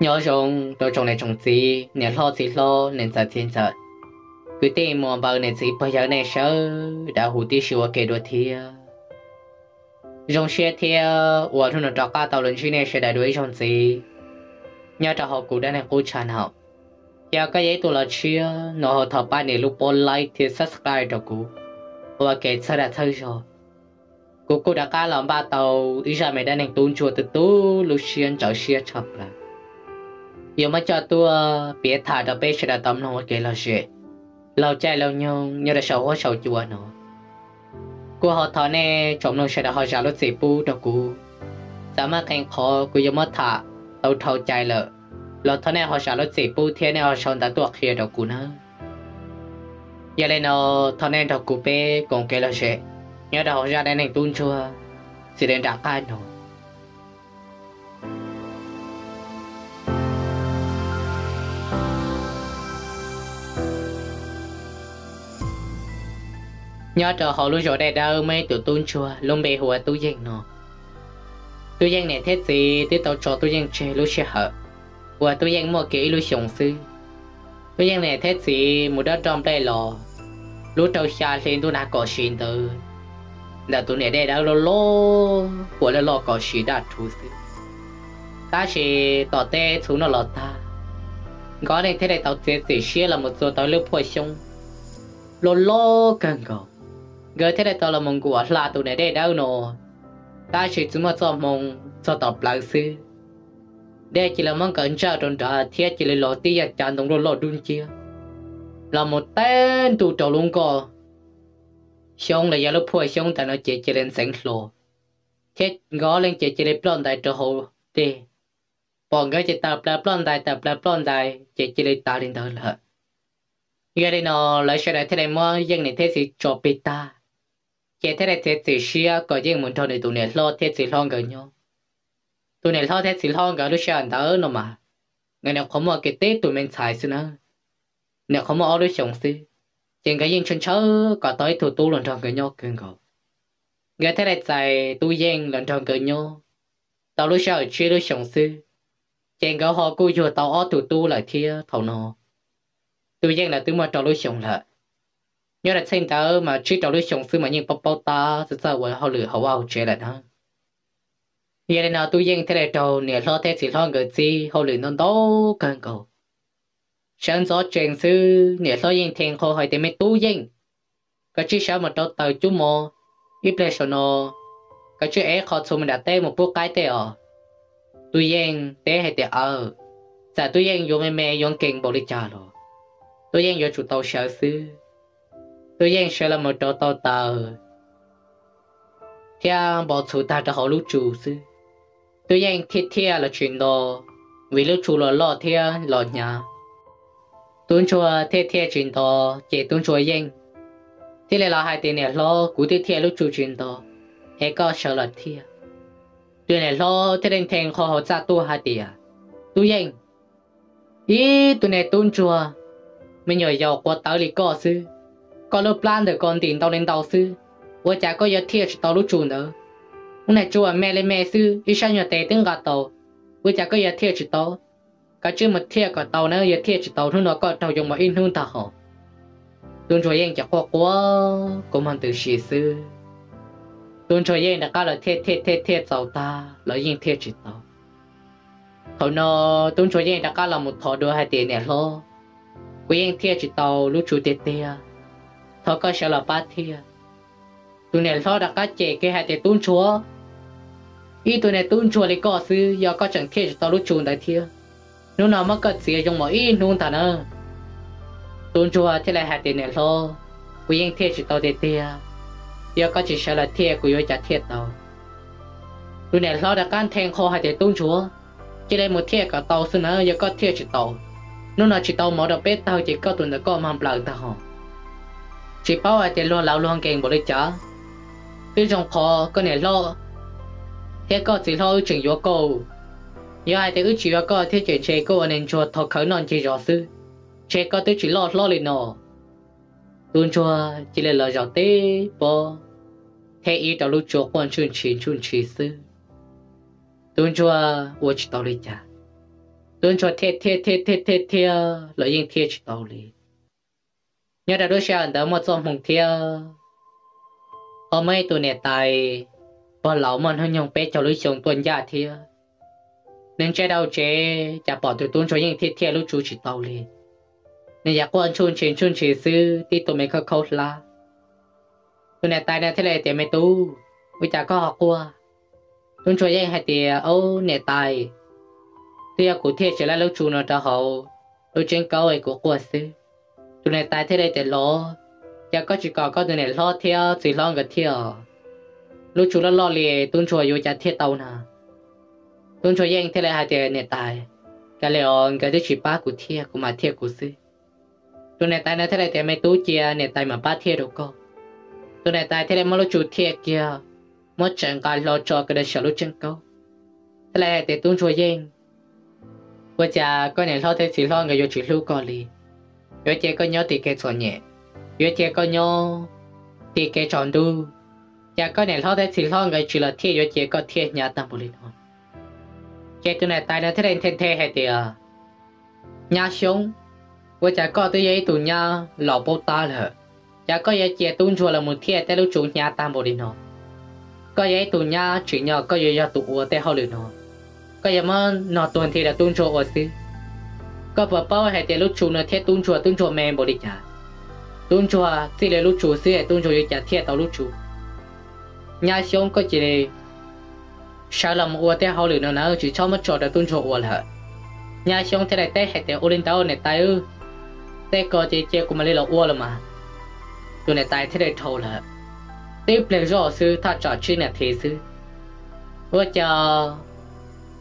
Nyob zoo rau tsoom niam tsoom txiv, niam hlob txiv hlob, niam ntxawm txiv ntxawm, kwv tij muam npaws, niam txiv pog yawg, nej sawv daws hu tib si ua ke dua thiab. Zoo siab thiab uas hnub no rov qab tau los ntsib nej sawv daws dua ib zaug ntxiv nyob rau hauv kuv dab neeg qub channel. Yog koj yog ib tug los tshiab no ho thov pab nias lub pob like thiab subscribe rau kuv ua kev txhawb dag txhawb zog. Kuv kuj rov qab los npaj tau ib zaj me dab neeg tub ntsuag tu tu lub siab ntsawv siab tshaj plaws. Yuav muab coj tuaj piav tham rau peb sawv daws tau mloog ua kev lom zem laug caij laug nyoog nyob rau saum huab saum cua no. Kuj ho thov nej tsoom mloog sawv daws ho zam lub txim pub rau kuv. Txawm muaj qee qhov kuv yuav muab tham tau dhau cai lawm los thov nej ho zam lub txim pub thiab nej ho sau ntawv tuaj qhia rau kuv nawb. Yog li no, thov nej nrog kuv peb koom kev lom zem nyob rau hauv zaj dab neeg tub ntsuag txiv li nram qab no. Nyob rau hauv lub zos Dej Dawb muaj ib tug tub ntsuag lub npe hu ua Tub Yeej no. Tub Yeej niam thiab txiv twb tau tso Tub Yeej tseg lub sij hawm uas Tub Yeej muaj kiag ib lub xyoos xwb. Tub Yeej niam thiab txiv mus dob roj nplej los, lub rau xya hli ntuj nag kom si ntawd, ntawm tus niam dej dawb loj loj, puas loj loj kom si daj rhuv xwb. Tab sis tom teb txhuv noj los tag, nkawd leej thiaj li tau txiav txim siab los mus txua tau lub phuaj xyoob loj loj kawg nkaus. Nkawd thiaj li tau los mus nkuam hla tus niam dej dawb no, tab sis tsis muaj txoj hmoo, txog tom plawv xwb, dej cia li muab nkawd ntsawj rau nrad thiab cia li los tib yam cav ntoo loj loj dub nciab los mus teb ntua rau lub nkoj xyoob los yog lub phuaj xyoob ntawm no ces cia li ntxeev hlo, thiab nkawd leej ces cia li ploj ntais rau hauv dej. Pom nkawd ces tawm plaws ploj ntais, tawm plaws ploj ntais ces cia li tas li ntawd lawm. Yog li no, lawv sawv daws thiaj li muab Yeej niam thiab txiv tso plig tag, ces thiaj li txiav txim siab kom Yeej mus nrog nws tus niam hlob thiab txiv hlob nkawd nyob. Tus niam hlob thiab txiv hlob nkawd lub sij hawm ntawd no mas, nkawd nyuam qhuav muaj kiag tib tug me ntxhais xwb nawb, nyuam qhuav muaj ob lub xyoos xwb, ces nkawd yeej ntshaw ntshaw kom tau ib tug tub los nrog nkawd nyob kawg nkaus. Nkawd thiaj li txais Tub Yeej los nrog nkawd nyob tau lub sij hawm tsib lub xyoos xwb, ces nkawd ho kuj yug tau ob tug tub lawm thiab thaum no. Tub Yeej lawv twb muaj rau lub xyoos lawm. Nyob rau txheej ntawd mas tsib rau lub xyoos xwb mas yeej paub paub tab txawj txawj ua hauj lwm hauv vaj hauv tsev lawm na. Yog li no Tub Yeej thiaj li raug niam hlob thiab txiv hlob nkawd txib hauj lwm ntau ntau kawg nkaus. Sawv ntxov tsees xwb niam hlob yeej the nqho hais tias, Me Tub Yeej, koj tsij sawv mus rauv taws cub mov, ib pliag saum no koj tsij ev qho txhuv mus nram teb mus pub qaib tej os. Tub Yeej teb hais tias, Aw. Txawm Tub Yeej yuav me me yuav nkees npaum li cas los Tub Yeej yuav tsum tau sawv xwb. Tub Yeej sawv los mus rauv tau taws thiab npov txhuv tag rau hauv lub tsu xwb, Tub Yeej thiaj thiaj los tsis nto, vim lub tsu los loj thiab los hnyav. Tub ntsuag thiaj thiaj tsis nto, ces Tub ntsuag Yeej thiaj li los hais tias, Niam hlob, kuv twb thiaj lub tsu tsis nto, es koj sawv los thiaj. Tus niam hlob thiaj li nthe nqho hauv txaj tuaj hais tias, Tub Yeej, ib tug niag tub ntsuag, me nyuam yaus quav tawv li koj xwb, koj lub plab ntawm ko ntim ntau li ntau xwb, ua cas koj yuav thiaj tsis tau lub tsu ntawd? Lub niag tsu me li me xwb, ib sab nyuag tes twb nqa tau, ua cas koj yuav thiaj tsis tau? Koj tsij mus thiaj kom tau na, yog thiaj tsis tau hnub no koj raug yoo mov ib hnub ntag hos. Tub ntsuag Yeej ces quaj quaj kua muag ntws si xwb. Tub ntsuag Yeej rov qab los thiaj thiaj thiaj thiaj txaus tag los yeej thiaj tsis tau. Thaum no Tub ntsuag Yeej rov qab los mus thov dua hais tias, Niam hlob, kuv yeej thiaj tsis tau lub tsu tiag tiag, thov koj sawv los pab thiaj. Tus niam hlob rov qab cem kiag hais tias, Tub ntsuag, ib tug niag tub ntsuag li koj xwb, yog koj tseem thiaj tsis tau lub tsu ntawd thiab, hnub no muab koj txiav yoo mov ib hnub ntag na. Tub ntsuag thiaj li hais tias, Niam hlob, kuv yeej thiaj tsis tau tiag tiag, yog koj tsis sawv los thiaj kuv yuav cas thiaj tau. Tus niam hlob rov qab nthe nqho hais tias, Tub ntsuag, cia li mus thiaj kom tau xwb na, yog koj thiaj tsis tau, hnub no tsis tau mov rau peb tawg ces koj tus ntawm koj mag nplaws ntag hos. Tsis paub hais tias luag laus luag nkees npaum li cas, twb zoo qhov koj niam hlob thiab koj txiv hlob wb tseem yuav koj. Yog hais tias wb tsis yuav koj thiab ces ntshe koj ua niag ntsuag thov khawv noj ncig zos xwb, ntshe koj twb tsis loj hlob li no. Tub ntsuag cia li los zaum tib pob, thiab ib rau lub tsua quaj ntsuj ntshis ntsuj ntshis xwb. Tub ntsuag ua tsis tau li cas. Tub ntsuag thiaj thiaj thiaj thiaj thiaj thiaj los yeej thiaj tsis tau li. Nyob rau lub sij hawm ntawd muaj txoj hmoo thiab, ho muaj ib tug niam tais pog laus muaj hnub nyoog peb caug lub xyoo tuaj ncaj thiab. Nws ntsia rau tsev cas pom tus tub ntsuag yeej thiaj thiaj lub tsu tsis tau li. Nws yeej quaj ntsuj ntshis ntsuj ntshis xwb, tib tug me khaub khaub hlab. Tus niam tais no thiaj li tias, Me tub, ua cas koj ho quaj? Tub ntsuag yeej hais tias, Au niam tais, twb yog kuv thiaj tsis laib lub tsu no rau hauv lub tseeb kaub es kuv quaj xwb. Tus niam tais thiaj li tias, Los, cas koj tsis kom koj tus niam hlob thiab txiv hlob nkawd thiaj os? Lub tsu loj loj li, tub ntsuag yuav cas thiaj tau na? Tub ntsuag yeej thiaj li hais tias, Niam tais, kav liam os, nkawd twb tsis pab kuv thiaj, kuv mam thiaj kuv xwb. Tus niam tais no thiaj li tias, Me tub, cia niam tais mam pab thiaj rau koj. Tus niam tais thiaj li muab lub tsu thiaj kiag, muab tsev nqa hlo tso kiag rau saum lub tseeb kaub, thiaj li hais tias, Tub ntsuag yeej, ua cas koj niam hlob thiab txiv hlob nkawd yuav tsis hlub koj li? Yuav cia koj nyob tim kev txom nyem, yuav cia koj nyob tim kev tsaus ntuj, cas koj niam hlob thiab txiv hlob nkawd tsis los thiaj yuav cia koj thiaj hnyav tag npaum li no? Ces tus niam tais no thiaj li nthe nthe hais tias, Nyab Xyoob, ua cas koj twb yog ib tug nyab laus paub tab lawm, cas koj yuav cia tub ntsuag los mus thiaj tej lub tsu hnyav tag npaum li no? Koj yog ib tug nyab tsim nyog koj yuav yog tus ua tej hauj lwm no, koj yuav muab nog tuag nthi rau tub ntsuag ua xwb. Koj puas paub hais tias lub tsu no thiab tub ntsuag, tub ntsuag me npaum li cas? Tub ntsuag txij li lub tsu xwb es tub ntsuag yuav cas thiaj tau lub tsu? Nyab Xyoob, koj cia li sawv los mus ua tej hauj lwm no na, tsis txhob muab tso rau tub ntsuag ua lawm. Nyab Xyoob thiaj li teb hais tias, Ua li ntawd niam tais, tej ko ces cia kuv mam li los ua los mas. Tus niam tais thiaj li dhau lawm. Tib pliag zoj xwb, thaj tsam tsib nas this xwb, ua cas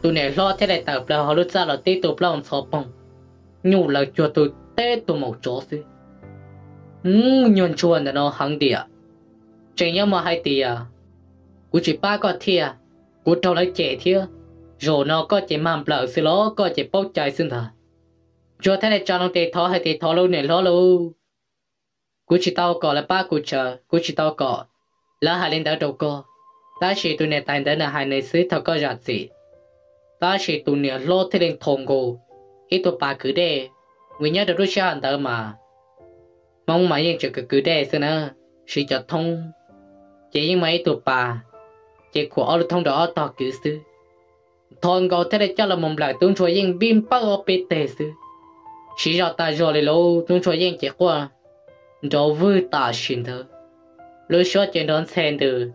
tus niam hlob thiaj li tawm plaws hauv lub txaj los tib tug plaub ntxhov poog, nyuj laws cuag tug teb tug maum tsov xwb. Nyuag ntsuag ntawm no heev tiag, tseem yuav mus hais tias kuv tsis pab koj thiaj, kuv raug lawv cem thiab. Zaum no koj ces mag nplawm xwb los koj ces paub cai xwb ntag. Ntsuag thiaj li tsa loo tes thov hais tias, Thov lauj niam hlob lauj, kuv tsis tau kom lawv pab kuv tsawv, kuv tsis tau kom lawv hais li ntawd rau koj. Tab sis tus niam tais ntawd nws hais nws xwb, thov koj zam txim. Tab sis tus niam hlob thiaj li nthos nkaus ib tug pas kwv dej, vim nyob rau lub sij hawm ntawd mas Hmoob mas yeej tseem kwv kwv dej xwb na, siv cov thoob, ces yeej muaj ib tug pas, ces khuam ob lub thoob rau ob tog kwv xwb. Nthos nkaus thiaj li coj los mus nplawm tub ntsuag yeej npij npawj ob peb teg xwb, siv zog tas zog li lauj. Tub ntsuag yeej ces quaj nrov vwg tam sim ntawd, lub suab ces nrov ntxhe ntws,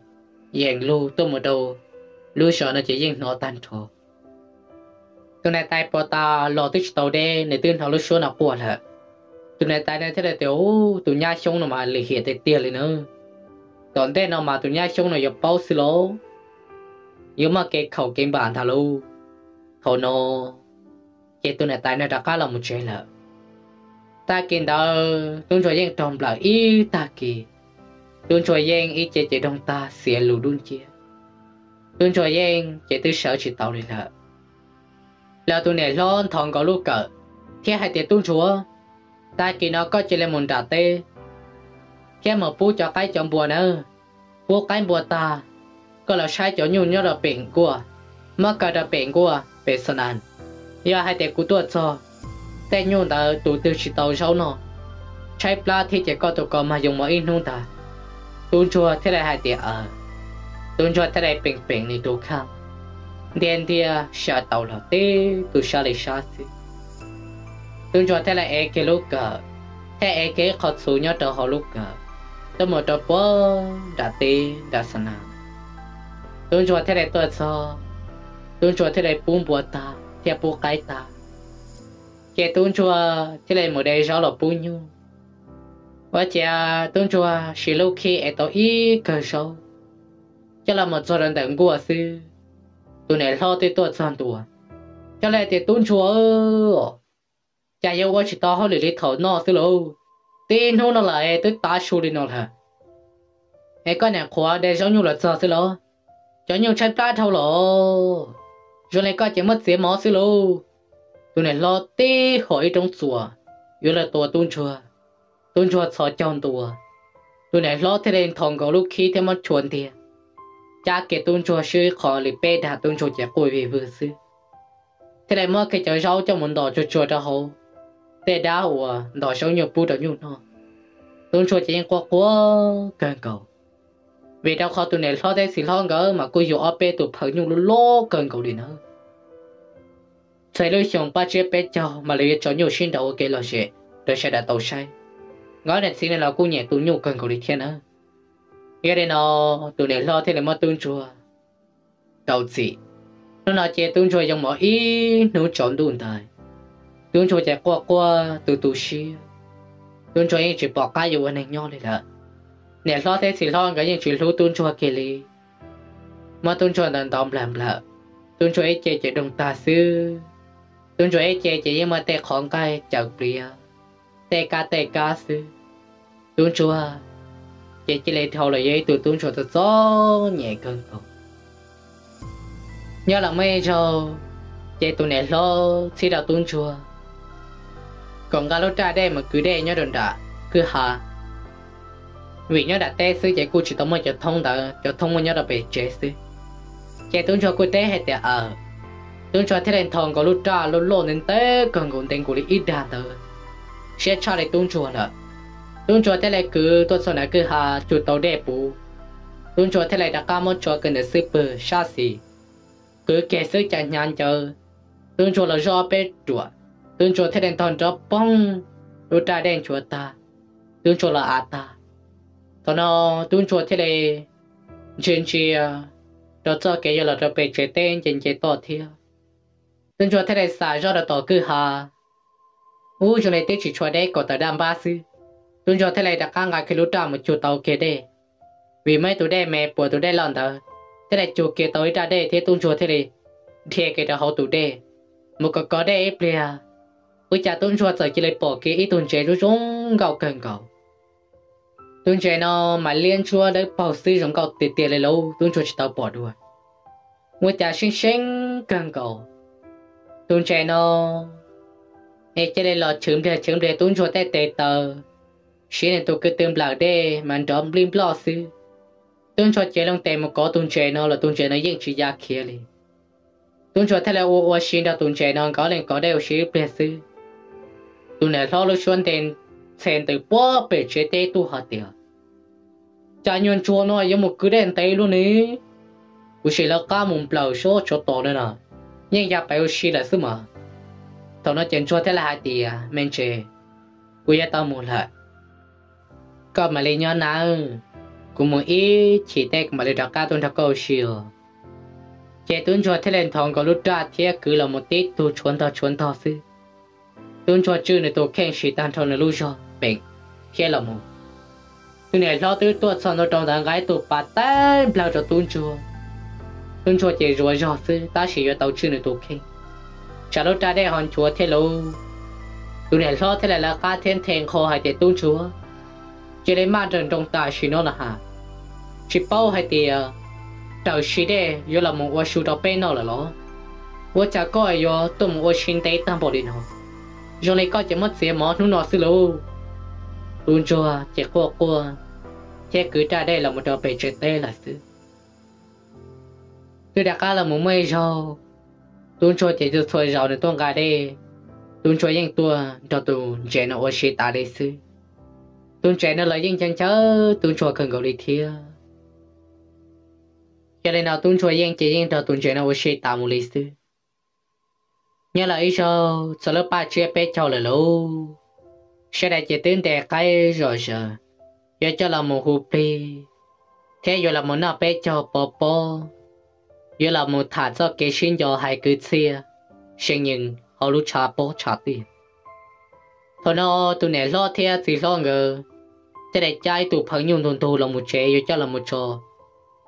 yees lug tuaj mus rau lub zos no ces yeej hnov tag nrho. Tus niam tais puag ta los twb tsis tau deb, nws twb hnov lub suab no quaj lawm. Tus niam tais no thiaj li tias, Ub, tus nyab Xyoob no mas lim hiam tiag tiag li na. Tom ntej no mas tus nyab Xyoob no yuav paub xwb lauj, yuav muaj kev khaum kev npam ntag lauj. Thaum no ces tus niam tais no rov qab los mus tsev lawm. Tag kis ntawd tub ntsuag yeej raug nplawm ib tag kis, tub ntsuag yeej ib ce ces doog tag xiav lus dub nciab, tub ntsuag yeej ces twb sawv tsis tau li lawm. Los tus niam hlob nthos nkaus lub kawm thiab hais tias, Tub ntsuag, tag kis no koj cia li mus nram teb thiab mus pub cov qaib cov npua nawb. Pub qaib npua tag, koj los saib cov nyuj nyob rau pem nkuaj, muab kaw rau pem nkuaj pem xa nas. Yog hais tias kuv tuaj txog, tej nyuj ntawd tus twg tsis tau zaub noj, tshaib plab thiab ces koj tus ko mag yoo mov ib hnub ntag. Tub ntsuag thiaj li hais tias, Aws. Tub ntsuag thiaj li peem peem nws tus khaj, ntiag ntiag sawv tau los tib tug sab li sab xwb. Tub ntsuag thiaj li ev kiag lub kawm, thiab ev kiag ib qho txhuv nyob rau hauv lub kawm, tuaj mus rau puag nram teb nram xa nas. Tub ntsuag thiaj li tuaj txog, tub ntsuag thiaj li pub npua tag thiab pub qaib tag, ces tub ntsuag thiaj li mus de zaub los pub nyuj. Ua ciav tub ntsuag siv lub khib ev tau ib kawm zaub, coj los mus txog rau ntawm nkuaj xwb, tus niam hlob twb tuaj txog ntua. Coj li tias, Tub ntsuag, cas yuav ua tsis tau hauj lwm li thaum no xwb lauj? Tib hnub no lawm twb tav su li no lawm, es koj niam qhuav de zaub nyuj los txog xwb los? Cov nyuj tshaib plab dhau los, zoo li koj ces muab txiav mov xwb lauj. Tus niam hlob tib hom ib roob txuas yuav los tua tub ntsuag. Tub ntsuag txhos caug ntua, tus niam hlob thiaj li nthos nkaus lub khib thiab muab chua ntiag, cab kiag tub ntsuag swb qhov li peb dag, tub ntsuag ces quaj vig vwg xwb. thiaj li muab kiag cov zaub coj mus ntos tsuag tsuag rau hauv tej dab uas ntos zaub nyuj pub rau nyuj noj. Tub ntsuag ces yeej quaj quaj kawg nkaus, vim rau qhov tus niam hlob thiab txiv hlob nkawd mas kuj yug ob peb tus phaw nyuj loj loj kawg nkaus li na. Txhua lub xyoo paj tsiab peb caug mas lawv yuav tso nyuj sib nraus ua kev lom zem rau sawv daws tau saib. Nkawd niam txiv no los kuj nyiam tus nyuj kawg nkaus li thiab na. Yog li no, tus niam hlob thiaj li muab tub ntsuag rau txim. Hnub no ces tub ntsuag yoo mov ib hnub tsaus ntuj ntawd, tub ntsuag ces quaj quaj tu tu siab. Tub ntsuag yeej tsis pom qab yuav ua neeg nyob li lawm. Niam hlob thiab txiv hlob nkawd yeej tsis hlub tub ntsuag kiag li, muab tub ntsuag ntaus ntaus nplawm nplawm. Tub ntsuag ib ce ces doog tag xwb. Tub ntsuag ib ce ces yeej muaj tej qhov nqaij caws pliav, tej kab tej kab xwb. Tub ntsuag ces cia li dhau los yog ib tug tub ntsuag txom txom nyem kawg nkaus. Nyob los muaj ib zaug, ces tus niam hlob txib rau tub ntsuag kom nqa lub raj dej mus kwv dej nyob rau nram kwj ha, vim nyob nram teb xwb ces kuj tsis tau muaj cov thoob ntawd, cov thoob muaj nyob rau pem tsev xwb. Ces tub ntsuag kuj teb hais tias aw. Tub ntsuag thiaj li nthos nkaus lub raj loj loj ntev ntev kawg nkaus, ntev nkaus li ib dag ntawd, siab tshaj li tub ntsuag lawm. Tub ntsuag thiaj li kwv tuaj txog nram kwj ha cug tau dej puv. Tub ntsuag thiaj li rov qab muab tso kiag ntawm xub pwg sab xis, kwv kiag xwb cas hnyav ncawv, tub ntsuag los zoj peb ruam. Tub ntsuag thiaj li ntog nrov poog, lub raj dej nchuav tag, tub ntsuag los av tag. Thaum no tub ntsuag thiaj li ntsia ntsia rau txoj kev yuav los rau pem tsev teb nce nce toj thiab. Tub ntsuag thiaj li xam zoj rau tom kwj ha, ub, zoo li twb tsis tshua deb, kom tawm daj npab xwb. Tub ntsuag thiaj li rov qab nqa kiag lub raj mus cug tau kiag dej, vim muaj ib tus dej me puas tus dej loj ntawd, thiaj li cug kiag tau ib raj dej thiab tub ntsuag thiaj li dhia kiag rau hauv tus dej mus kov kov dej ib pliag. Ua cas tub ntsuag txawm cia li pom kiag ib tug ntses zoo zoo nkauj kawg nkaus. Tus ntses no mas liab ntsuab dawb paug xwb, zoo nkauj tiag tiag li lauj, tub ntsuag tsis tau pom dua. Ua cas seeb seeb kawg nkaus, tus ntses no es cia li los chwv npliag chwv npliag tub ntsuag tej tes taw, siv nws tus ko tw nplawm dej mas nrov nplij nploj xwb. Tub ntsuag cev loo tes mus kov tus ntses no los tus ntses no yeej tsis ya khiav li. Tub ntsuag thiaj li ua ua si nrog tus ntses no, nkawd ob leeg kov dej ua si ib pliag xwb, tus niam hlob lub suab nte ntxhe ntws puag pem tsev teb tuaj hais tias, cas nyuag ntsuag no yuav mus kwv dej ntev luaj ne? Kuv sim lawv qab mus nplawm sab tsov tom no na, yeej ya pem ua si lawm xwb mas. Thaum no ces ntsuag thiaj li hais tias, me ntses, kuv yuav tau mus lawm, koj mam li nyob nawb, kuv mus ib chim tej kuv mam li rov qab tuaj nrog koj ua si os. Ces tub ntsuag thiaj li nthos nkaus lub raj thiab kwv los mus tib tug tshuav ntog tshuav ntog xwb. Tub ntsuag tswj nws tus kheej siv tag nrho nws lub zog peem thiab los mus. Tus niam hlob twb tuaj txog ntua rau ntawd nqa ib tug pas taig nplawg rau tub ntsuag. Tub ntsuag ces zuav zog xwb tab sis yuav tau tswj nws tus kheej, tsam lub raj dej ho nchuav thiab lauj. Tus niam hlob thiaj li lawv qab thiab nthe nqho hais tias, tub ntsuag, cia li maj nrawm nroos tam sim no na has, tsis paub hais tias raws si dej yuav los mus ua su rau peb noj lawm los? Ua cas koj yuav tuaj mus ua si ntev tag npaum li no? Zoo li koj ces muab txiav mov hnub no xwb lauj. Tub ntsuag ces quaj quaj thiab kwv raj dej los mus rau pem tsev teb lawm xwb. Twb rov qab los mus muaj ib zaug, tub ntsuag ces txhua txhua zaus nws tuaj nqa dej, tub ntsuag yeej tuaj nrog tus ntses no ua si tas li xwb. Tus ntses no los yeej ncaw ncaw tub ntsuag kawg nkaus li thiab. Yog li no tub ntsuag yeej ces yeej nrog tus ntses no ua si tas mus li xwb. Nyob los ib zaug txog lub paj tsiab peb caug lawm lauj, sawv daws ces twb ntes qaib zom zaws, yuav coj los mus hu plig thiab yuav los mus noj peb caug pov pob, yuav los mus tham txoj kev sib nco hais kwv txhiaj seev yees hauv lub tshav pob tshav tiaj. Thaum no tus niam hlob thiab txiv hlob nkawd thiaj li cab ib tug phaw nyuj ntug ntug los mus tsev yuav coj los mus tso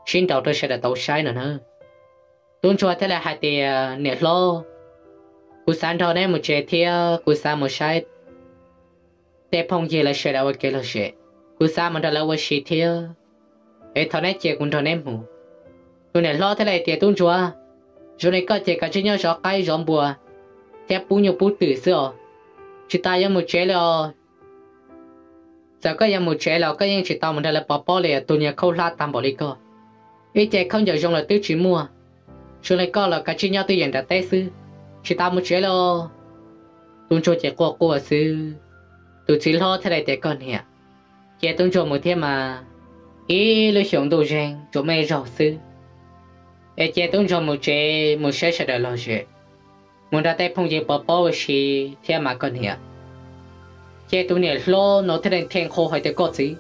sib nraus rau sawv daws tau saib no na. Tub ntsuag thiaj li hais tias, niam hlob, kuv xav nrog neb mus tsev thiab kuv xav mus saib tej phooj ywg lawv sawv daws ua kev lom zem, kuv xav mus nrog lawv ua si thiab, es thov neb cia kuv nrog neb mus. Tus niam hlob thiaj li tias, tub ntsuag, zoo li koj ces kav tsij nyob zov qaib zov npua thiab pub nyuj pub twm xwb os, tsis tas yuav mus tsev li os. Txawm koj yuav mus tsev los koj yeej tsis tau mus nrog lawv pov pob li, tus niag khaub hlab tag npaum li koj, ib ce khaub ncaws zoo los twb tsis muaj. Zoo li koj los kav tsij nyob twj ywm nram teb xwb, tsis tas mus tsev los? Tub ntsuag ces quaj quaj xwb. Tus txiv hlob thiaj li tias, koj niam, cia tub ntsuag mus thiab mas, ib lub xyoos ntuj zeeg tsuas me zaug xwb, es cia tub ntsuag mus tsev mus saib sawv daws lom zem, mus nrog tej phooj ywg pov pob ua si thiab mas koj niam. Ces tus niam hlob no thiaj li nthe nqho hais tias, koj txiv,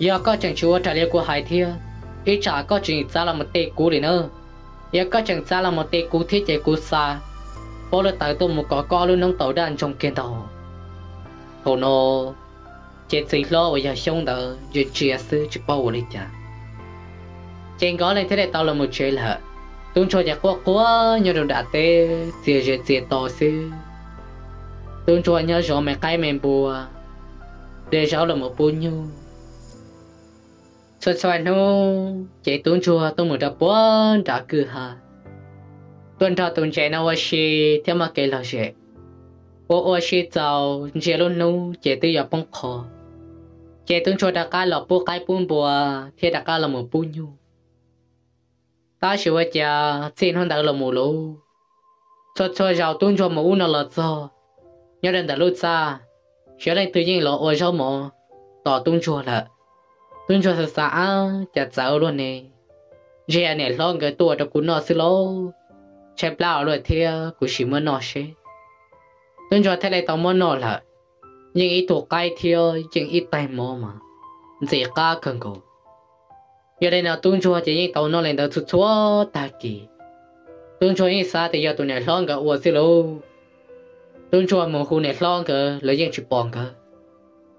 yog koj tseem tsis ua raws li kuv hais thiab, ib tsam koj tseem txav los mus te kuv li na. Yog koj tseem txav los mus te kuv thiab ces kuv xa pob lub taws tuaj mus kom koj lub noob taus daj ntsoog kiag ntag. Thaum no ces txiv hlob uas yog Xyoob ntawd ntsia ntsia xwb tsis paub ua li cas. Ces nkawd leej thiaj li tau los mus tsev lawm. Tub ntsuag ces quaj quaj nyob rau nram teb txias zes txias to xwb. Tub ntsuag nyob zov me qaib me npua, de zaub los mus pub nyuj. Txhua txhua hnub ces tub ntsuag tuaj mus rau puag nram kwj ha, tuaj nrog tus ntses no ua si thiab muaj kev lom zem. Ua ua si txaus ntsia lub hnub ces twb yuav poob qho, ces tub ntsuag rov qab los pub qaib pub npua thiab rov qab los mus pub nyuj. Tab sis ua cas txij hnub ntawd los mus lauj, txhua txhua zaus tub ntsuag mus ub no los txog, nyob rau ntawm lub txaj, xyov leej twg yeej los ua zaub mov tos tub ntsuag lawm. Tub ntsuag xav xav, ab, cas txawv luaj ne, ntshe yog niam hlob nkawd tuaj ua rau kuv noj xwb lauj, tshaib plab ua luaj thiab kuv sim muab noj seb. Tub ntsuag thiaj li tau muab noj lawm, yeej ib tug qaib thiab yeej ib tais mov mas ntxim qab kawg nkaus. Yog li no tub ntsuag ces yeej tau noj li ntawd txhua txhua tag kis. Tub ntsuag yeej xav tias yog tus niam hlob nkawd ua xwb lauj. Tub ntsuag mus hu niam hlob nkawd los yeej tsis pom nkawd.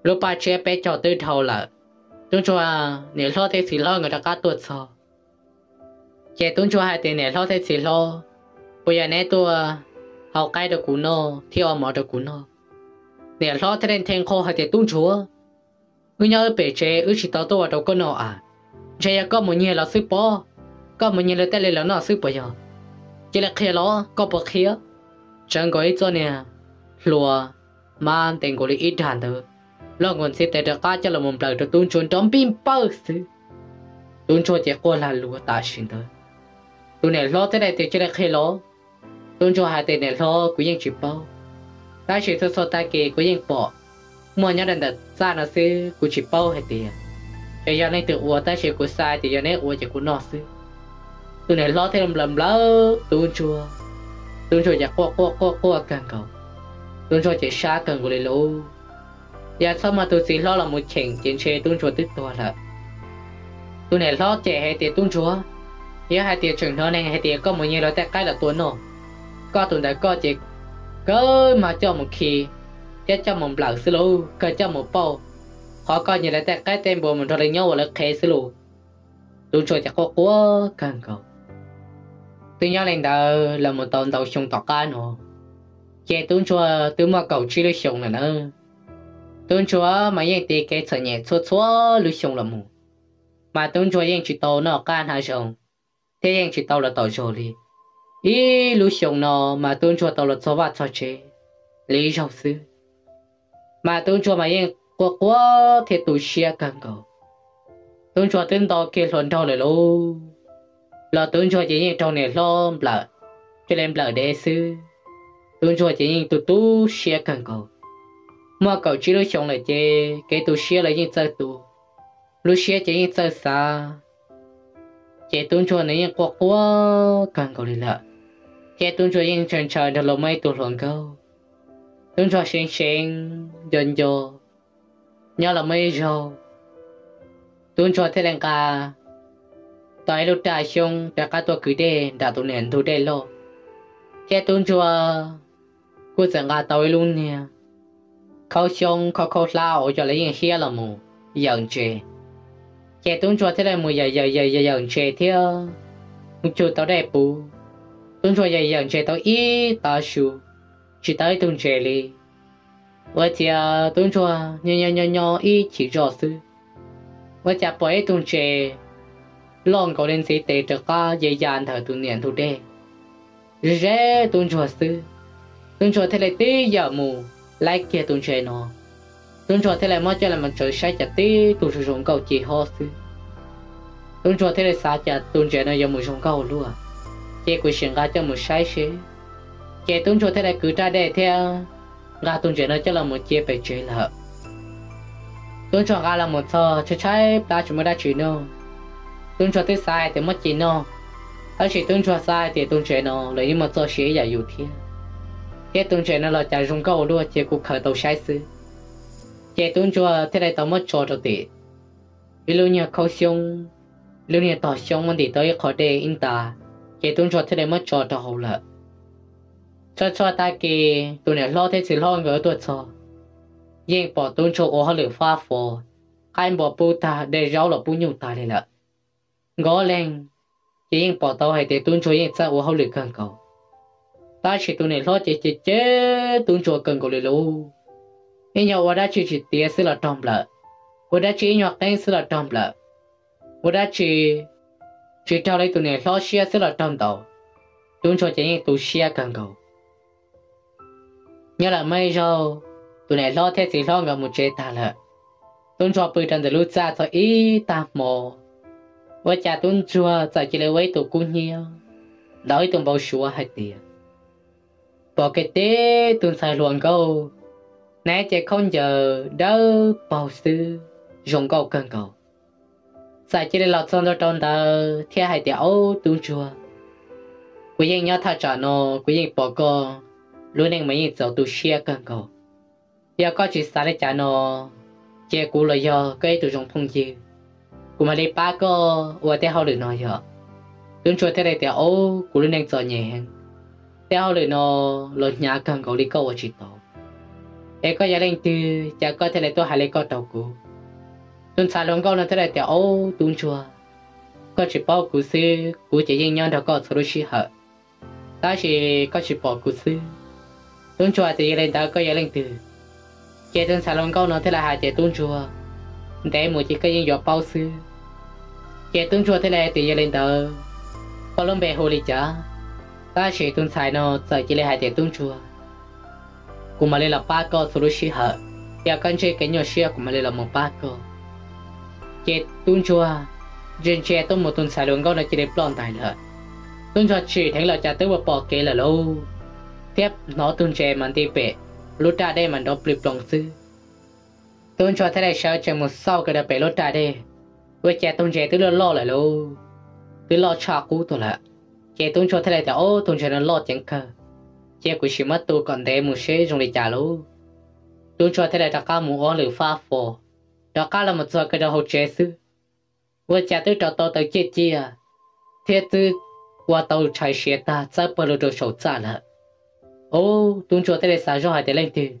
Lub paj tsiab peb caug twb dhau lawm, tub ntsuag niam hlob thiab txiv hlob nkawd rov qab tuaj txog. Ces tub ntsuag hais tias, niam hlob thiab txiv hlob, puas yog neb tuaj hau qaib rau kuv noj thiab ua mov rau kuv noj? Niam hlob thiaj li nthe nqho hais tias, tub ntsuag, wb nyob wb pem tsev wb tsis tau tuaj ua rau koj noj as. Ntshe yog koj mus nyiag los xwb pob, koj mus nyiag luag tej li los noj xwb puas yog? Cia li qhia los koj puas qhia? Tsawv nkaus ib txoj niag hlua mab ntev nkaus li ib dag ntawd, loj nkaus ntxiv tes rov qab coj los mus nplawm rau tub ntsuag nrov npij npawj xwb. Tub ntsuag ces quaj lag luag tam sim ntawd. Tus niam hlob thiaj li tias, cia li qhia los. Tub ntsuag hais tias, niam hlob, kuv yeej tsis paub, tab sis txhua txhua tag kis kuv yeej pom muaj nyob rau ntawm txaj no xwb, kuv tsis paub hais tias xyov yog leej twg ua, tab sis kuv xav tias yog neb ua ces kuv noj xwb. Tus niam hlob thiaj li nplawm nplawm tub ntsuag. Tub ntsuag ces quaj quaj quaj quaj kawg nkaus. Tub ntsuag ces sab kawg nkaus li lauj. Yog txhob muaj tus txiv hlob los mus cheem ces ntshe tub ntsuag twb tuag lawm. Tus niam hlob cem hais tias, tub ntsuag, yog hais tias tseem hnov neeg hais tias koj mus nyiag luag tej qaib los tua noj, koj tus ntawd koj ces kawg mas coj mus khi thiab coj mus nplawm xwb lauj, kawg coj mus pauj qhov koj nyiag luag tej qaib tej npua mus nrog lawv nyob ua lawv qhev xwb lauj. Tub ntsuag ces quaj quaj kawg nkaus. Twb nyob li ntawd los mus tau ntau xyoo tom qab no, ces tub ntsuag twb muaj kaum tsib lub xyoos lawm na. Tub ntsuag mas yeej tiv kev txom nyem txhua txhua lub xyoo los mus, mas tub ntsuag yeej tsis tau noj qab hnav zoo thiab yeej tsis tau los tom zog li. Ib lub xyoos no mas tub ntsuag tau los txog vaj txog tsev li ib zaug xwb, mas tub ntsuag mas yeej quaj quaj thiab tu siab kawg nkaus. Tub ntsuag twb nto kiag hluas nraug lawm lauj, los tub ntsuag ces yeej raug niam hlob nplawm, cia li nplawm dev xwb. Tub ntsuag ces yeej tu tu siab kawg nkaus. Muaj kaum tsib lub xyoos lawm ces kev tu siab los yeej txawj tu, lub siab ces yeej txawj xav. Ces tub ntsuag nws yeej quaj quaj kawg nkaus li lawm, thiab tub ntsuag yeej ntshaw ntshaw nrog luag muaj ib tug hluas nkauj. Tub ntsuag seev seev nco nco, nyob los muaj ib zaug, tub ntsuag thiaj li nqa tau ib lub raj xyoob rov qab tuaj kwv dej nram tus niam ntug dej loj, thiab tub ntsuag kuj txawm nqa tau ib lub niag khaub xyoob khaub khaub hlab uas yog lawv yeej hiab los mus yawm ntses. Ces tub ntsuag thiaj li mus yawm yawm yawm yawm ntses thiab mus cug tau dej puv. Tub ntsuag yawm yawm ntses tau ib tav su, tsis tau ib tug ntses li. Ua ciav tub ntsuag nyob nyob nyob nyob ib chim zoj xwb, ua cas pom ib tug ntses loj nkaus li ntxiv tes rov qab ya ya ntawm tus niam ntug dej ze ze tub ntsuag xwb. Tub ntsuag thiaj li tib yawm mus laib kiag tus ntses no. Tub ntsuag thiaj li muab coj los tsawv saib cas tib tug zoo zoo nkauj ci hob xwb. Tub ntsuag thiaj li xav cas tus ntses no yuav mus zoo nkauj luaj, ces kuv sim nqa coj mus saib seb Ces tub ntsuag thiaj li kwv raj dej thiab nqa tus ntses no coj los mus cia pem tsev lawm. Tub ntsuag nqa los mus txog tshaib tshaib plab tsis muaj dab tsi noj. Tub ntsuag twb xav hais tias muab ci noj, tab sis tub ntsuag xav hais tias tus ntses no los yeej muaj txoj sia ib yam yus thiab, thiab tus ntses no los cas zoo nkauj ua luaj ces kuv khaws tau saib xwb. Ces tub ntsuag thiaj li tau muab tso rau tim ib lub nyuag khaub xyoob, ib lub nyuag tog xyoob muab ntim tau ib qho dej ib ntas, ces tub ntsuag thiaj li muab tso rau hauv lawm. Txhua txhua tag kis tus niam hlob thiab txiv hlob nkawd tuaj txog, yeej pom tub ntsuag ua hauj lwm fab fo, qaib npua pub tag, de zaub los pub nyuj tas li lawm. Nkawd ob leeg ces yeej pom tau hais tias tub ntsuag yeej txawj ua hauj lwm kawg nkaus. Tab sis tus niam hlob ces cem cem tub ntsuag kawg nkaus li lauj. Ib nyuag ua dab tsi tsis tiav xwb los raug nplawm, ua dab tsi ib nyuag qeeb xwb los raug nplawm, ua dab tsi tsis raug li tus niam hlob siab xwb los raug ntaus. Tub ntsuag ces yeej tu siab kawg nkaus. Nyob lawm muaj ib zaug, tus niam hlob thiab txiv hlob nkawd mus tsev tag lawm, tub ntsuag pw rau ntawm lub txaj txog ib tag hmo, ua cas tub ntsuag txawm cia li ua ib tug kub hnyiab, ntaus ib tug npau suav hais tias pom kiag tib tug ntxhais hluas nkauj, hnav cev khaub ncaws dawb paug xwb, zoo nkauj kawg nkaus, txawm cia li los txog ntua rau ntawd thiab hais tias, Au tub ntsuag, kuv yeej nyob thaj tsam no, kuv yeej pom koj lub neej mas yeej txaus tu siab kawg nkaus. Yog koj tsis xav li cas no, ces kuv los yog koj ib tug zoo phooj ywg, kuv mam li pab koj ua tej hauj lwm no yog. Tub ntsuag thiaj li tias, Au, kuv lub neej txom nyem heev, tej hauj lwm no los hnyav kawg nkaus li, koj ua tsis tau. Es koj yog leej twg cas koj thiaj li tuaj hais li koj rau kuv? Tus ntxhais hluas nkauj no thiaj li tias, Au tub ntsuag, koj tsis paub kuv xwb, kuv ces yeej nyob nrog koj txhua lub sij hawm, tab sis koj tsis pom kuv xwb. Tub ntsuag tias, Yog li ntawd koj yog leej twg? Ces tus ntxhais hluas nkauj no thiaj li hais tias, Tub ntsuag, ntev mus ces koj yeej yuav paub xwb. Ces tub ntsuag thiaj li hais tias, Yog li ntawd, koj lub npe hu li cas? Tab sis tus ntxhais no txawm cia li hais tias, Tub ntsuag, kuv mam li los pab koj txhua lub sij hawm, yog koj ntsib kev nyuaj siab kuv mam li los mus pab koj. Ces tub ntsuag ntsia ntsia tuaj mus tus ntxhais hluas nkauj no cia li ploj ntais lawm. Tub ntsuag tsim dheev los cas twb ua pom kev lawm lauj, thiab hnov tug ntses mas nti pem lub raj dej mas nrov plig ploos xwb. Tub ntsuag thiaj li sawv tsees mus xauj kiag rau pem lub raj dej, ua cas tug ntses twb loj loj lawm lauj, twb loj tshaj qub tuaj lawm. Ces tub ntsuag thiaj li tias, Ob, tug ntses no loj ceev kawg, cia kuv sim muab tu kom ntev mus seb zoo li cas lauj. Tub ntsuag thiaj li rov qab mus ua hauj lwm fab fo, rov qab los mus txog kiag rau hauv tsev xwb, ua cas twb rau tau taws ciaj ciaj thiab twb ua tau tshais siav tag txawb pawg lug rau saum txaj lawm. Ub, tub ntsuag thiaj li xav zoj hais tias, Leej twg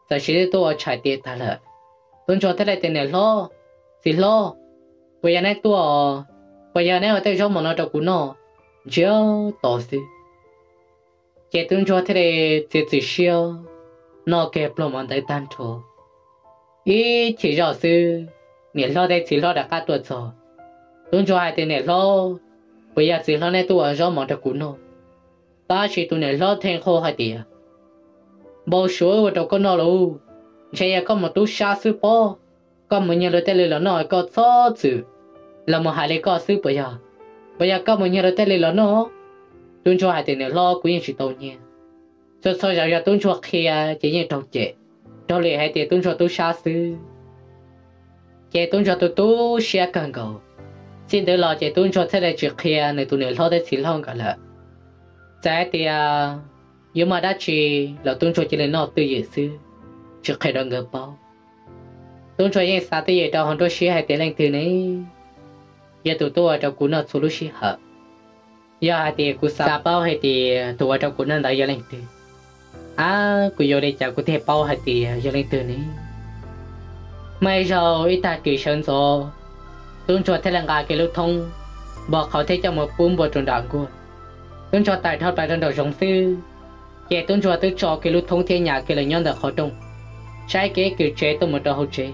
txawm sim twb tuaj ua tshais tiav tag lawm? Tub ntsuag thiaj li tias, Niam hlob, txiv hlob, puas yog neb tuaj? Puas yog neb ua tej zaub mov no rau kuv noj ntsiag to xwb? Ces tub ntsuag thiaj li txiav txim siab noj kiag pluag mov ntawd tag nrho. Ib chim zoj xwb, niam hlob thiab txiv hlob rov qab tuaj txog. Tub ntsuag hais tias, Niam hlob, puas yog txiv hlob neb tuaj ua zaub mov rau kuv noj? Tab sis tus niam hlob theej qhua hais tias, Npau suav wb ua rau koj noj lauj, ntshe yog koj mus tub sab xwb pob. Koj mus nyiag luag tej li los noj, koj txhob txwm los mus hais li koj xwb puas yog? Puas yog koj mus nyiag luag tej li los noj? Tub ntsuag hais tias, Niam hlob, kuv yeej tsis tau nyiag. Txhua txhua zaus yog tub ntsuag qhia ces yeej raug cem, raug liam hais tias tub ntsuag tub sab xwb. Ces tub ntsuag tu tu siab kawg nkaus. Txij ntawd los ces tub ntsuag thiaj li tsis qhia nws tus niam hlob thiab txiv hlob nkawd lawm. Txawm hais tias yuav muaj dab tsi los tub ntsuag cia li noj twj ywm xwb, tsis qhia rau nkawd paub. Tub ntsuag yeej xav twj ywm rau hauv nruab siab hais tias, Leej twg ne yog tus tuaj ua rau kuv noj txhua lub sij hawm? Yog hais tias kuv xav paub hais tias tus ua rau kuv noj ntawd yog leej twg, ab, kuv yuav li cas kuv thiaj paub hais tias yog leej twg ne? Muaj ib zaug ib tag kis sawv ntxov, tub ntsuag thiaj li nqa kiag lub thoob npog qhauv thiab coj mus pub npua rau nram nkuaj. Tub ntsuag tawm dhau plaws rau nraum zoov xwb, ces tub ntsuag twb tso kiag lub thoob thiab nyas kiag los nyob ntawm qhov rooj, saib kiag ib kws tsev tuaj mus rau hauv tsev.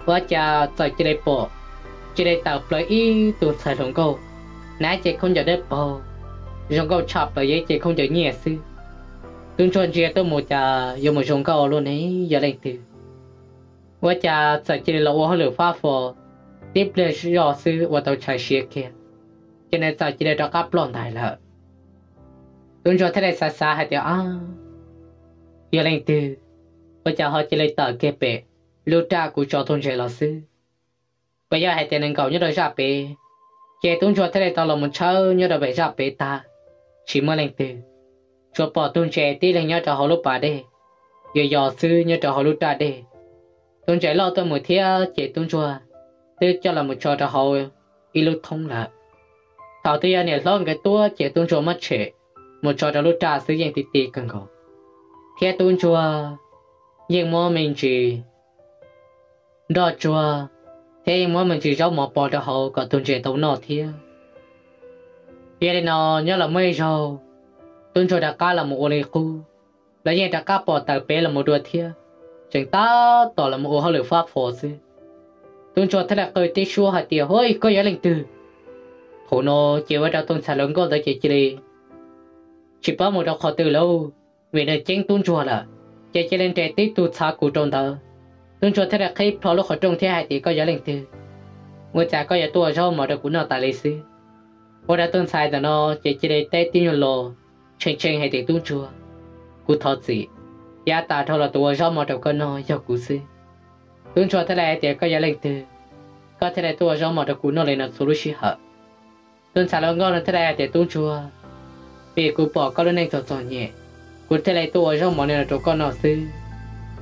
Ua cas txawm cia li pom, cia li tawm plaws ib tug ntxhais hluas nkauj, hnav cev khaub ncaws dawb paug, zoo nkauj tshaj plaws, yog cev khaub ncaws nyiaj xwb. Tub ntsuag ntsia tuaj mus cas yuav mus zoo nkauj luaj ne, yog leej twg? Ua cas txawm cia li los ua hauj lwm fab fo, tib pliag zoj xwb ua tau tshais siav kiag, ces nws txawm cia li rov qab ploj ntais lawm. Tub ntsuag thiaj li xav xav hais tias, Ab, yog leej twg, ua cas ho cia li tawm kiag pem lub raj kuv tso tus ntses los xwb? Puas yog hais tias nws nkaum nyob rau zaj pem? Ces tub ntsuag thiaj li tau los mus tshawb nyob rau pem zaj pem tag, tsis muaj leej twg, tsuas pom tus ntses tib leeg nyob rau hauv lub pas dej, yos yos xwb nyob rau hauv lub raj dej. Tus ntses loj tuaj mus thiab ces tub ntsuag twb coj los mus tso rau hauv ib lub thoob lawm. Thaum twb yog niam hlob nkawd tuaj ces tub ntsuag muab tshem mus tso rau lub raj xwb yeej ti ti kawg nkaus, thiab tub ntsuag yeej muab me ntsis nroj tsuag thiab yeej muab me ntsis zaub mov pov rau hauv kom tus ntses tau noj thiab. Yog li no, nyob los muaj ib zaug, tub ntsuag rov qab los mus ua li qub, los yeej rov qab pom tawm pem los mus dua thiab, tseem tab tom los mus ua hauj lwm fab fo xwb. Tub ntsuag thiaj li qw tib suab hais tias, Huaj, koj yog leej twg? Thaum no ces ua rau tus ntxhais hluas nkauj ntawd ces cia li tsis paub mus rau qhov twg lawm, vim nws ceeb tub ntsuag lawm, ces cia li nres tib tug txhav kuv rau ntawd. Tub ntsuag thiaj li qhib plho lub qhov rooj thiab hais tias, Koj yog leej twg? Ua cas koj yuav tuaj ua zaub mov rau kuv noj tas li xwb? Ua rau tus ntxhais ntawm no ces cia li teb tib nyuag lo tshee tshee hais tias, Tub ntsuag, kuv thov txim, yav tas dhau los tus ua zaub mov rau koj noj yog kuv xwb. Tub ntsuag thiaj li hais tias, Koj yog leej twg, koj thiaj li tuaj ua zaub mov rau kuv noj li no txhua lub sij hawm? Tus ntxhais hluas nkauj no thiaj li hais tias, Tub ntsuag, vim kuv pom koj lub neej txom txom nyem, kuv thiaj li tuaj ua zaub mov li no rau koj noj xwb,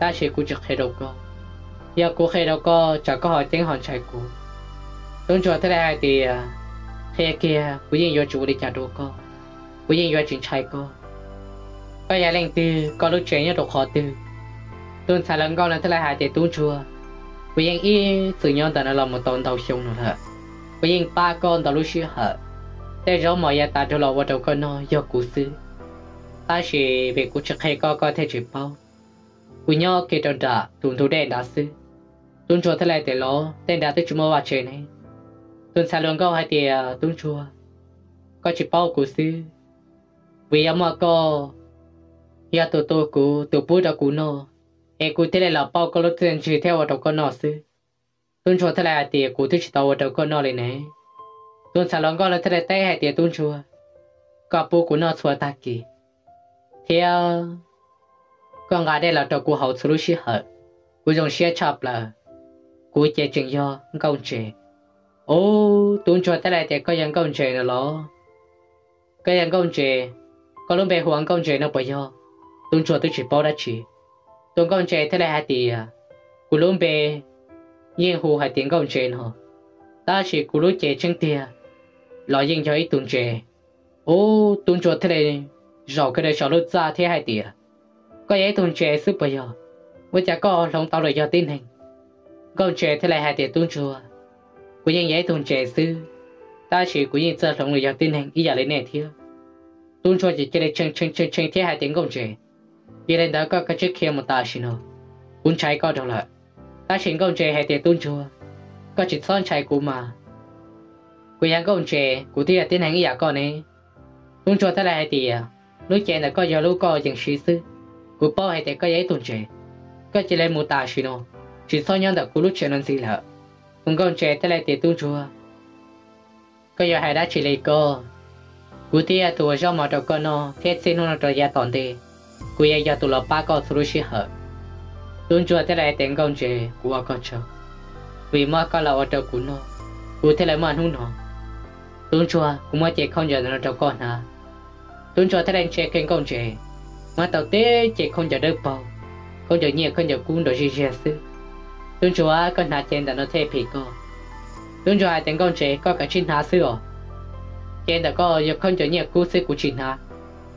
tab sis kuv tsis qhia rau koj. Yog kuv qhia rau koj tsam koj ho ceeb ho ntshai kuv. Tub ntsuag thiaj li hais tias, Qhia kiag, kuv yeej yuav tsis ua li cas rau koj, kuv yeej yuav tsis ntshai koj. Koj yog leej twg, koj lub tsev nyob rau qhov twg? Tus ntxhais hluas nkauj no thiaj li hais tias, Tub ntsuag, kuv yeej ib txwm nyob ntawm no los mus tau ntau xyoo no lawm, kuv yeej pab koj ntau lub sij hawm, tej zaub mov yav tas dhau los ua rau koj noj yog kuv xwb, tab sis vim kuv tsis qhia koj koj thiaj tsis paub. Kuv nyob kiag rau nram tus ntug dej nrad xwb. Tub ntsuag thiaj li hais tias, Los tej nrad twb tsis muaj vaj tsev ne. Tus ntxhais hluas nkauj hais tias, Tub ntsuag, koj tsis paub kuv xwb, vim yog muaj koj yog tus tu kuv, tus pub rau kuv noj, es kuv thiaj li los pauj koj lub txiaj ntsig thiab ua rau koj noj xwb. Tub ntsuag thiaj li hais tias, Kuv twb tsis tau ua rau koj noj li ne. Tus ntxhais hluas nkauj no thiaj li teb hais tias, Tub ntsuag, koj pub kuv noj txhua tag kis, thiab koj nqa dej los rau kuv haus txhua lub sij hawm, kuv zoo siab tshaj plaws. Kuv ces tseem yog nkauj ntses. Ub, tub ntsuag thiaj li hais tias, Koj yog nkauj ntses no los? Koj yog nkauj ntses, koj lub npe hu ua nkauj ntses no puas yog? Tub ntsuag twb tsis paub dab tsi. Tus nkauj ntses thiaj li hais tias, Kuv lub npe yeej hu hais tias nkauj ntses no, tab sis kuv lub cev tseeb tiag los yeej yog ib tug ntses. Ub, tub ntsuag thiaj li zaum kiag rau saum lub txaj thiab hais tias, Koj yog ib tug ntses xwb puas yog? Ua cas koj hloov tau los yog tib neeg? Nkauj ntses thiaj li hais tias, Tub ntsuag, kuv yeej yog ib tug ntses xwb, tab sis kuv yeej txawj hloov los yog tib neeg ib yam li nej thiab. Tub ntsuag ces cia li tshee tshee tshee tshee thiab hais tias, Nkauj ntses, yog li ntawd koj kav tsij khiav mus tam sim no, kuv ntshai koj dhau lawm. Tab sis nkauj ntses hais tias, Tub ntsuag, koj tsis txhob ntshai kuv mas, kuv yog nkauj ntses, kuv twb yog tib neeg ib yam koj ne. Tub ntsuag thiaj li hais tias, Lub cev ntawm koj yog lub koj yees siv xwb, kuv paub hais tias koj yog ib tug ntses, koj cia li mus tam sim no, tsis txhob nyob ntawm kuv lub tsev no ntxiv lawm. Tus nkauj ntses thiaj li tias, Tub ntsuag, koj yuav hais dab tsi li koj? Kuv twb yog tus ua zaub mov rau koj noj thiab txij hnub no rau yav tom ntej, kuv yuav yog tus los pab koj txhua lub sij hawm. Tub ntsuag thiaj li hais tias, Nkauj ntses, kuv ua koj tsaug, vim muab koj los ua rau kuv noj, kuv thiaj li muaj hnub no. Tub ntsuag, kuv muab cev khaub ncaws ntawm no rau koj hnav. Tub ntsuag thiaj li ntsia kiag nkauj ntses, muab tau tib cev khaub ncaws dawb paug, khaub ncaws nyiaj khaub ncaws kub nrov zig ziag xwb. Tub ntsuag, koj hnav cev ntawm no thiaj phim koj. Tub ntsuag hais tias, Nkauj ntses, koj kav tsij hnav xwb os. Cev ntawm koj yog khaub ncaws nyiaj kub xwb kuv tsis hnav,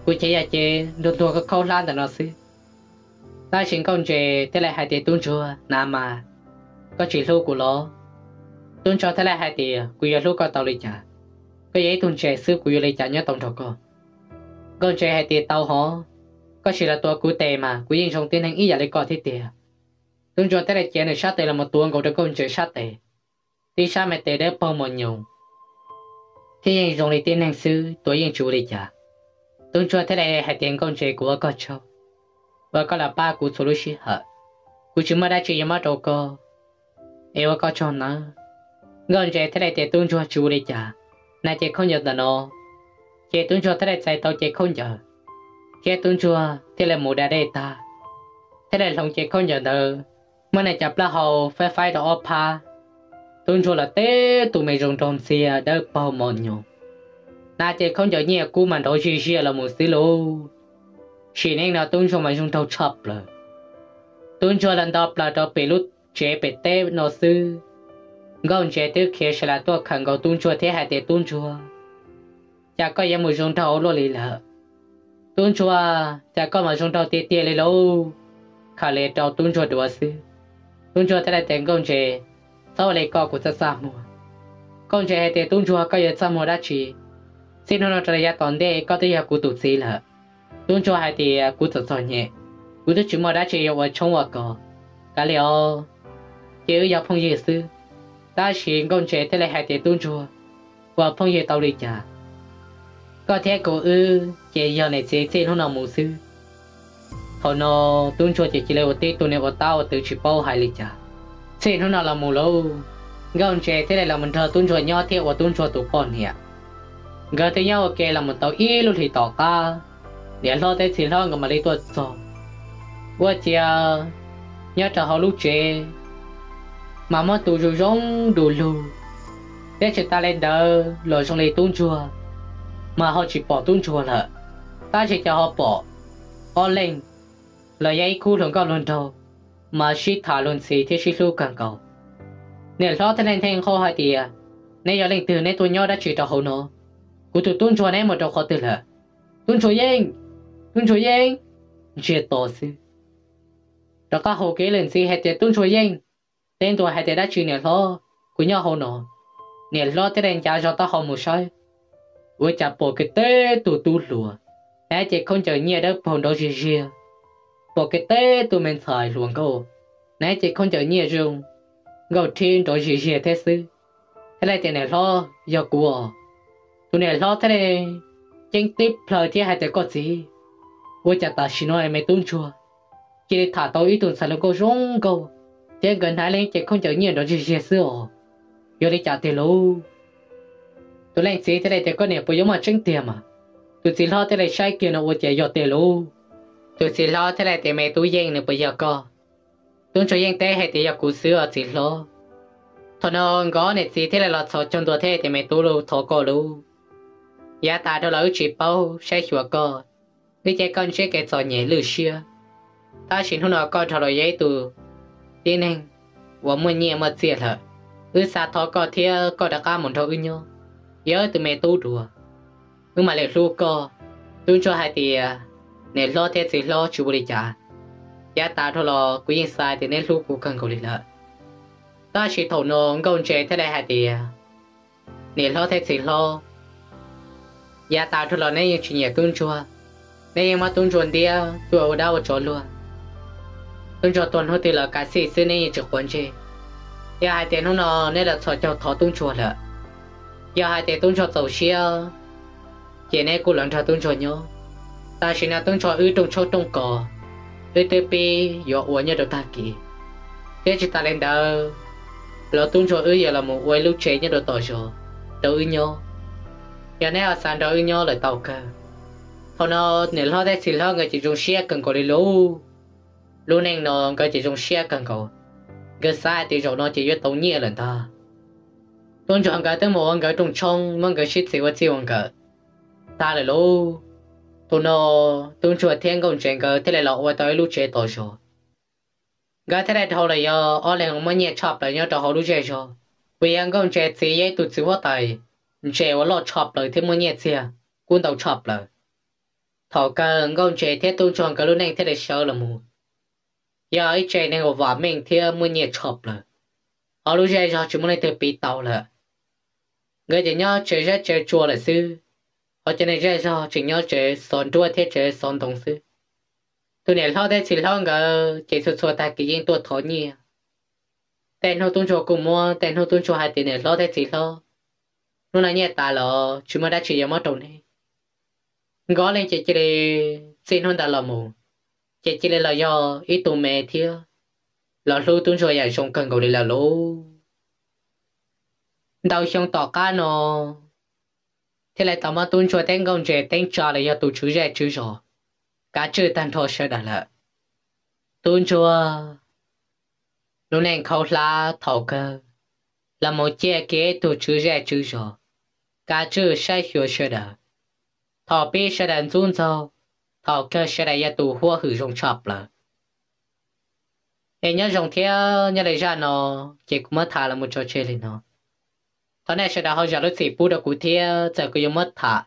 kuv cev yog cev ntuag ntuag khaub hlab ntawm no xwb. Tab sis nkauj ntses thiaj li hais tias, Tub ntsuag, hnav mas, koj tsis hlub kuv los? Tub ntsuag thiaj li hais tias, Kuv yuav hlub koj tau li cas? Koj yog ib tug ntses xwb kuv yuav li cas nyob tau nrog koj? Nkauj ntses hais tias, Tau hov, koj sim los tuav kuv tes mas kuv yeej zoo tib neeg ib yam li koj thiab tiag. Tub ntsuag thiaj li cev nws sab tes los mus tuav nkaus rau nkauj ntses sab tes. Tib sab me tes dawb paug mos nyoos thiab yeej zoo li tib neeg xwb, tuav yeej tsis ua li cas. Tub ntsuag thiaj li hais tias, Nkauj ntses, kuv ua koj tsaug, ua koj los pab kuv txhua lub sij hawm. Kuv tsis muaj dab tsi yuav muab rau koj, es ua koj tsaug nawb. Nkauj ntses thiaj li tias, Tub ntsuag, tsis ua li cas. Hnav cev khaub ncaws ntawm no. Ces tub ntsuag thiaj li txais tau cev khaub ncaws, thiab tub ntsuag thiaj li mus da dej tag, thiaj li hloov cev khaub ncaws ntawd, muab nws cov plaub hau faib faib rau ob phab. Tub ntsuag los teb tus me zoo nraug ntxiag dawb paug mos nyoos, hnav cev khaub ncaws nyiaj kub mas nrov zig ziag los mus xwb lauj. Sim neej no tub ntsuag mas zoo nraug tshaj plaws. Tub ntsuag los nto plaws rau pem lub tsev pem teb no xwb, Nkauj Ntse twb khiav sawv los tuaj khawm nkaus tub ntsuag thiab hais tias, Tub ntsuag, cas koj yuav mus zoo nraug luaj li lawm? Tub ntsuag, cas koj mas zoo nraug tiag tiag li lauj? Khawm li rau tub ntsuag duav xwb. Tub ntsuag thiaj li tias, Nkauj Ntse, txhob ua li ko kuv txaj txaj muag. Nkauj Ntse hais tias, Tub ntsuag, koj yuav txaj muag dab tsi? Txij hnub no rau yav tom ntej koj twb yog kuv tus txiv lawm. Tub ntsuag hais tias, Kuv txom txom nyem, kuv twb tsis muaj dab tsi yuav ua tshoob ua kos. Kav liam os, ces wb yog phooj ywg xwb. Tab sis Nkauj Ntse thiaj li hais tias, Tub ntsuag, ua phooj ywg tau li cas? Koj thiab kuv wb ces yog niam txiv txij hnub no mus xwb. Thaum no tub ntsuag ces cia li ua tib tug niag ua tab ua twv tsis paub hais li cas. Txij hnub no los mus lauj, Nkauj Ntse thiaj li los mus nrog tub ntsuag nyob thiab ua tub ntsuag tus poj niam. Nkawd twb nyob ua ke los mus tau ib lub hlis tom qab, niam hlob thiab txiv hlob nkawd mam li tuaj txog. Ua ciav nyob rau hauv lub tsev mas muaj tus zoo zoo du lug, thiab tsis tas li ntawd los zoo li tub ntsuag mas ho tsis pom tub ntsuag lawm, tab sis cas ho pom ob leeg los yog ib khub hluas nkauj hluas nraug mas sib tham luag ntxhi thiab sib hlub kawg nkaus. Niam hlob thiaj li nthe nqho hais tias, Neb yog leej twg, neb tuaj nyob dab tsi rau hauv no? Kuv tus tub ntsuag neb mus rau qhov twg lawm? Tub ntsuag yeej, tub ntsuag yeej, ntsiag to xwb. Rov qab hu kiag ib lwm ntxiv hais tias, Tub ntsuag yeej, teb ntua hais tias dab tsi niam hlob? Kuv nyob hauv no. Niam hlob thiaj li ncav zog taub hau mus saib, ua cas pom kiag teb tus tub hluas, hnav cev khaub ncaws nyiaj dawb paug nrov zig ziag, pom kiag teb tus me ntxhais hluas nkauj, hnav cev khaub ncaws nyiaj zoo nkauj rhib nrov zig ziag thiab xwb. Thiaj li tias, Niam hlob, yog kuv os. Tus niam hlob thiaj li ceeb tib plhaw thiab hais tias, Koj txiv, ua cas tam sim no me tub ntsuag cia li tham tau ib tug ntxhais hluas nkauj zoo nkauj, thiab nkawd hnav leej cev khaub ncaws nyiaj nrov zig ziag xwb os? Yog li cas tiag lauj? Tus leej txiv thiaj li tias, Koj niam, puas yuav muaj tseeb tiag mas? Tus txiv hlob thiaj li saib kiag no ua cas yog tiag lauj. Tus txiv hlob thiaj li tias, Me tub yeej, nws puas yog koj? Tub ntsuag yeej teb hais tias, Yog kuv xwb os txiv hlob. Thaum no nkawd niam txiv thiaj li los txhos caug ntua thiab tias, Me tub lauj, thov koj lauj, yav tas dhau los wb tsis paub saib xyuas koj, wb cia koj ntsib kev txom nyem lwj siab, tab sis hnub no koj dhau los yog ib tug tib neeg uas muaj nyiaj muaj txiaj lawm. Wb xav thov koj thiab koj rov qab mus nrog wb nyob, yog wb tus me tub dua, wb mam li hlub koj. Tub ntsuag hais tias, Niam hlob thiab txiv hlob, tsis ua li cas, yav tas dhau los kuv yeej xav tias neb hlub kuv kawg nkaus li lawm. Tab sis thaum no nkauj ntse thiaj li hais tias, Niam hlob thiab txiv hlob, yav tas dhau los neb yeej tsis nyiam tub ntsuag, neb yeej muab tub ntsuag ntiab tuaj ua dab ua tsov luag. Tub ntsuag tuag hnub twg los kav xij xwb, neb yeej tsis quav ntsej. Yog hais tias hnub no neb los txhos caug thov tub ntsuag lawm, yog hais tias tub ntsuag txaus siab, ces neb kuj los nrog tub ntsuag nyob. Tam sim no tub ntsuag wb rooj tshoob rooj kos, wb twb pib yuav ua nyob rau tag kis, thiab tsis tas li ntawd los tub ntsuag wb yuav los mus ua ib lub tsev nyob rau tom zos rau wb nyob. Yog neb ho xav nrog wb nyob lawm tau kawg. Thaum no niam hlob thiab txiv hlob nkawd ces zoo siab kawg nkaus li lauj. Lub neej no nkawd ces zoo siab kawg nkaus, nkawd xav hais tias zaum no ces yuav tau nyiaj lawm ntag. Tub ntsuag nkawd twb mus ua nkawd rooj tshoob, muab nkawd sib txiv ua txij ua nkawm tag lawm lauj. Thaum no tub ntsuag thiab nkauj ntse nkawd thiaj li los ua tau ib lub tsev tom zos. Nkawd thiaj li dhau los yog ob leeg muaj nyiaj tshaj plaws nyob rau hauv lub zej zog, uas yog nkauj ntse txiv yog ib tug txiv huab tais ntse uas loj tshaj plaws thiab muaj nyiaj txiag kuj ntau tshaj plaws. Thaum kawg nkauj ntse thiab tub ntsuag nkawd lub neej thiaj li sawv los mus yog ib tsev neeg uas vam meej thiab muaj nyiaj tshaj plaws. Hauv lub zej zog tsis muaj leej twg piv tau lawm. Nkawd ces nyob tsev zeb tsev tsua lawm xwb, hos cov neeg zej zog tseem nyob tsev xov nruab thiab tsev xov ntoo xwb. Tus niam hlob thiab txiv hlob nkawd ces txhua txhua tag kis yeej tuaj thov nyiaj. Tej hnub tub ntsuag kuj muab, tej hnub tub ntsuag hais tias, Niam hlob thiab txiv hlob, hnub no nyiaj tas los tsis muaj dab tsi yuav muab rau neb. Nkawd ob leeg ces cia li, txij hnub ntawd los mus, ces cia li los yog ib tug me thiab los hlub tub ntsuag yam zoo kawg nkaus li lawm lauj. Ntau xyoo tom qab no thiaj li tau muab tub ntsuag thiab nkauj ntse teeb tsa los yog tus tswv zej tswv zos. kav tswj tag nrho sawv daws lawm. Tub ntsuag, lub neej khaub hlab thaum kawg los mus ciaj kev tug tswv zej tswv zos, kav tswj saib xyuas sawv daws. Thaum pib sawv daws ntxub ntxaug, thaum kawg sawv daws yuav tu huab hwm zoo tshaj plaws. Es nyob zoo thiab, nyob li zaj no ces kuv muab tham los mus tso tseg li no. Thov nej sawv daws ho zam lub txim pub rau kuv thiab, txawm kuv yuav muab tham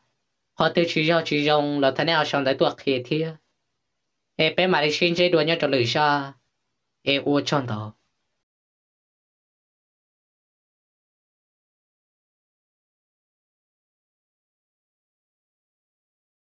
qhov twg tsis yog tsis zoo los thov nej ho sau ntawv tuaj qhia thiab. Es peb mam li sib ntsib dua nyob rau lwm zaj, es ua tsaug ntau.